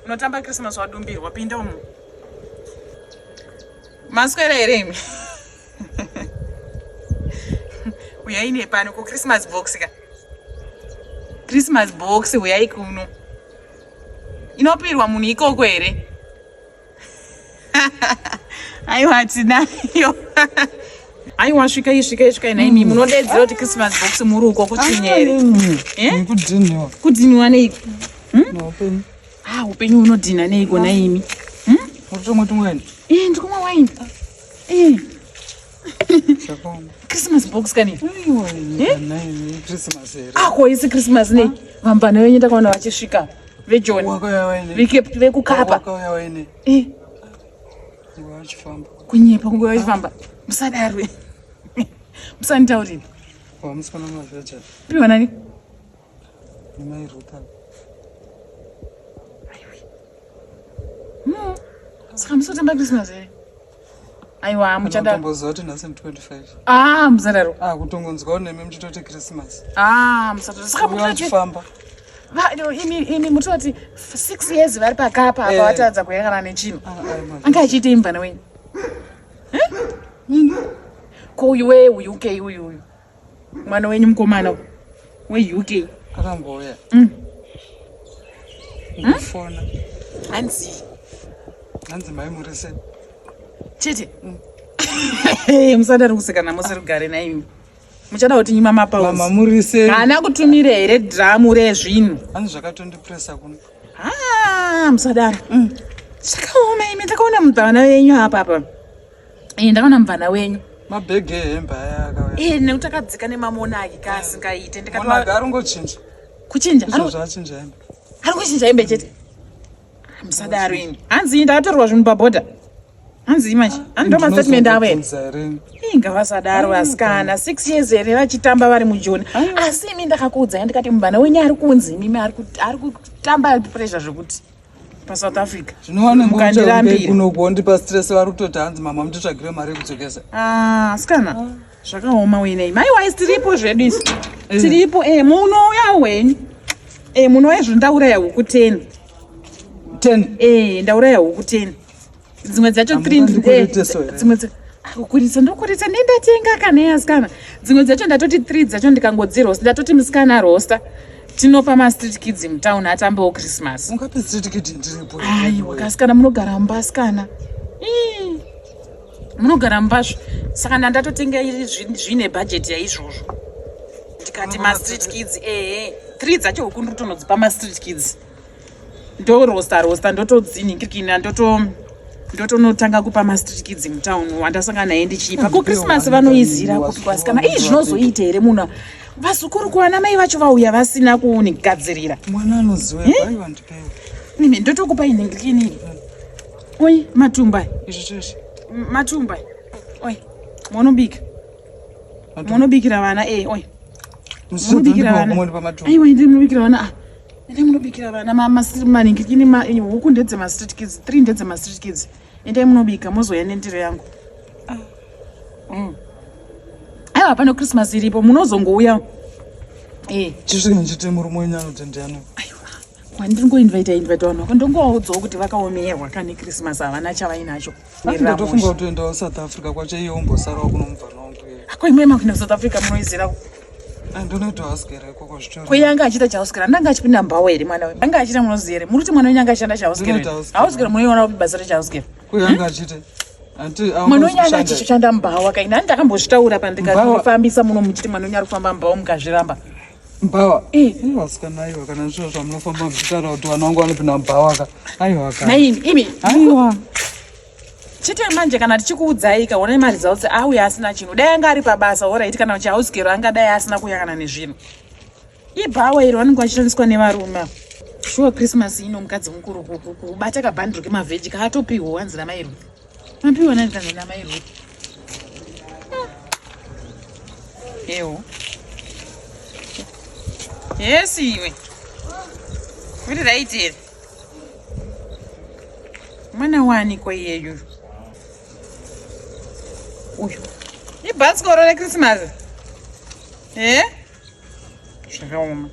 Unotamba Christmas wadumbirwa, pinda umu. Maswera here imi? Uyai nepano ku Christmas box ka. Christmas box uyai kuno. Inopirwa munhu ikoko here? Aiwa tinayo. Aiwa svikai svikai svikai nhaimi munodedzera kuti Christmas box muri uko kutsvinya here? Eh? Kudhiniwa. Kudhiniwa neiko? Neupenyu. Ah, upenyu hunodhina neiko nhaimi? Uri tomwe tumweni. Eh, ndikumwa wine. Eh, Zvakaoma. Christmas box kani. Aiwa nhaimi Christmas here. Ah, ko isi Christmas nei? Vambana venyu ndakaona vachisvika veJoni. Wakauya waine. Vekukapa. Wakauya waine. Eh, Nguva vachifamba. kunyepa kunge vachifamba. Musadaro. Musanditaurire. Wamusikana mavheja. Piwa nani? Nemai Ruth. Saka musotamba Christmas here? Aiwa, muchada. Tomboziva kuti nhasi ndi 25. Ah, musadaro. Ah, kutongonzwawo nemi muchitoti Christmas. Ah, musadaro. Saka Nguva mutoti vachifamba. Imi imi mutoti 6 years vari pakapa apa Eh. vatadza kuyakana nechinhu. Ah, ai, mavheja. Anga achiitei mubvana wenyu? Ko uyu weUK uyu uyu. Mwana wenyu mukomana uyu weUK. Akambouya. Ndikufona. Hanzi Hanzi mai muri sei? chete. Musadaro kusekana mose rugare naimi. Muchada kuti nyima Mama mapauzi. muri sei? Haana kutumira here dhiramu rezvinhu? Hanzi zvakatondipresa kuno. Ah, musadaro. Zvakaoma imi ndakaona mubvana wenyu apa apa. Eh, ndakaona mubvana wenyu. Mabhegi ehembe aya akauya. Eh, nekuti akadzika nemamonaki kaasingaite Monaki ndikati ari kungochinja. kuchinja. Izvo zvachinja hembe. Ari kuchinja hembe chete. Ah, Musadaro imi. Hanzi ndakatorwa zvinhu pabhodha. Hanzi manje. Hanzi ndo mastatement avo here. Ndinozobvunza here? Inga vasadaro asikana 6 years here vachitamba vari mujoni. Asi imi ndakakuudzai ndikati mubvana wenyu ari kunzi imimi ari kutamba pressure zvekuti paSouth Africa. Zvinowana Mukandirambira. kunoku wondipa stress vari kutoti hanzi mama mutitsvagire mari yekudzokesa. Ah, asikana zvakaoma wena imi. Aiwa isi tiripo zvedu isi. Tiripo eh munouya wenyu. Eh munouya zvo ndauraya huku 10. 10. Eh ndauraya huku 10. Dzimwe dzacho 3 Hamungandikwereteso here? dzimwe kukuritsa ndokuritsa nendatenga kana asikana. Dzimwe dzacho ndatoti 3 dzacho ndikangodzirosta ndatoti musikana rosta. Tinopa ma street kids mutown atambewo Christmas. Ungape street kid ndiripo. Aiwa kasikana munogara mumba asikana. Ii, Munogara mumba saka ndandatotenga iri zvine bhajeti yaizvozvo. Ndikati ma street kids ehe. 3 dzacho huku ndiri kutonodzipa ma street kids. Ndorosta rosta ndotodzinhingirikina ndotonotanga kupa ma street kids mutown wandasangana naye ndichipa. Ko Christmas vanoizira kupi kwasikana? Ii zvinozoita here munhu vazukuru kuana mai vacho vauya vasina kunigadzirira. Mwana anoziva aiwa ndipewo. Mimi ndotokupa inhingirikini. Oi matumba. Izvi chezvi. Matumba. Oi munobika. Munobikira vana eh oi. Munobikira vana. Munobikira matumba. Aiwa ende munobikira vana. Ah. Ende munobikira vana manhingirikini huku ndedzema street kids, 3 ndedzema street kids. Endai munobika mozouya nendiro yangu. Aiwa pano Christmas iripo munozongouya. Eh. Chisvika ndichiti murume wenyu anoti ndiani? Aiwa. Wandingoinvita invita vanhu vako ndongovaudzawo kuti vakaomerwa kane Christmas havana chavainacho. Ndatofunga kutoendawo South Africa kwacho iye umbosarawo kuno mubvana wangu iye. Ko imwe makuenda kuSouth Africa munoizira Ndonoita housegira ikoko zvitori. ko iye anga achiita chahousegira ndanga achipinda mbawa here mwana wenyu anga achiita munoziva here muri kuti mwana wenyu anga achishanda chahousegira Ndinoita housegira. housegira munoiona kupi basa rechahousegira Ko iye anga achiita. Anti mwana wenyu anga achishanda mbawa kaini hani ndakambozvitaura Mbawa. pandikafambisa muno muchiti mwana wenyu ari kufamba mbawa mukazviramba Mbawa. Eh. Aiwa asikana aiwa kana zviro zvamunofamba muchitaura kuti vana vangu vanopinda mbawa ka. Aiwa ka. naimi imi Aiwa. chete manje kana tichikuudzai kaonai mari dzavo dzi auya asina chinhu dai anga ari pabasa horaiti kana kuti anga dai asina kuuya kana nezvinhu ibhawa iro vanenge vachishandiswa nevarume ava. Shuwa Christmas ino mukadzi mukuru kubata kabhandiro kemavheji kaatopiwa wanzi namai Ruth. Mapiwa nani kana namai Ruth? Ewo. Yes iwe. Uri right here. Mwana wani ko iyeyu? Uyu. Ibhasikoro reChristmas. Eh? Zvakaoma.